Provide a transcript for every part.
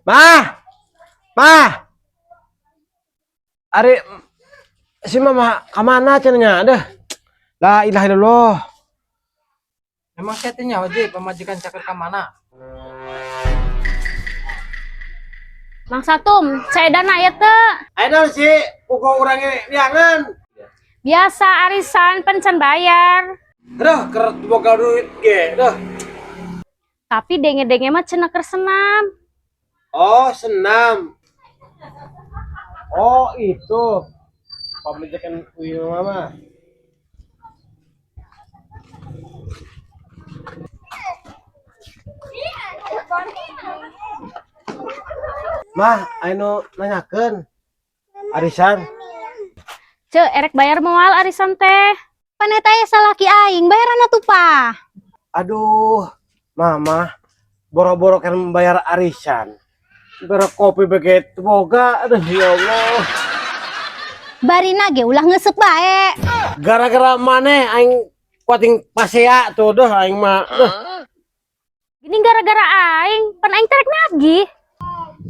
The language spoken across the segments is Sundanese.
Mah! Mah! Ari si mama kemana cenah nya? Aduh. La ilaha illallah. Emang saya teh nyaho, Ji, pamajikan caker ka mana? Mang Satum, caedan aya teu? Ayo sih, pukul orangnya neangan. Biasa arisan pan can bayar. Aduh, keur boga duit ge. Aduh. Tapi denge-denge mah cenah keur senam. Oh, senam. Oh, itu. Pamajikan Uyu mama. Mah, anu nanyakeun arisan. Ce, erek bayar moal arisan teh? Pan eta aya salaki aing, bayaran atuh, Pa. Aduh, mama, boro-boro kan bayar arisan. Bayar kopi begitu boga, aduh ya Allah. Barina ge ulah ngeuseup bae. Gara-gara maneh aing kuating pasea tuh duh aing mah. Duh, Gini gara-gara aing, pan aing terek nagih.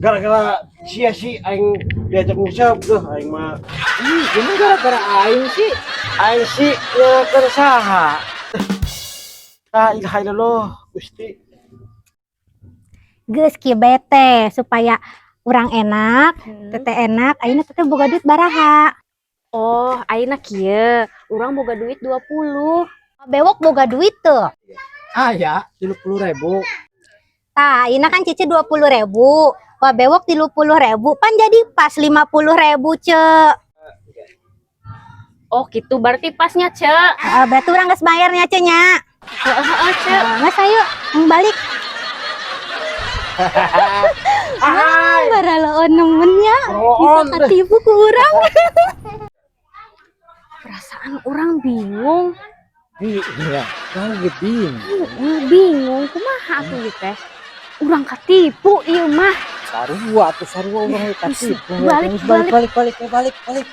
Gara-gara sia sih aing diajak ngusap duh aing mah. Ih, ini gara-gara aing sih. Aing sih nyalakeun saha. La ilaha illallah, Gusti. Geus kieu bae teh supaya urang enak, teteh enak, ayeuna teteh boga duit baraha? Oh, ayeuna kieu, urang boga duit 20. Bewok boga duit tuh? Ah ya, 30 ribu. Tah, ayeuna kan Cece 20 ribu. Wah, Bewok 30 ribu, pan jadi pas 50 ribu, Ce. Oh, gitu berarti pasnya, Ce. Ah, berarti urang geus bayarnya, Ce, nya. Heeh, heeh, Ce. Ah, geus ayo, yang balik. Hai. Baraloon nemennya. Bisa Baraloon. katipu ku urang. Perasaan urang bingung. Iya, kan bingung. Heeh, bingung kumaha atuh ieu teh. Urang katipu ieu mah. Sarua atuh, sarua urang katipu. Balik, balik, balik, balik, balik, balik.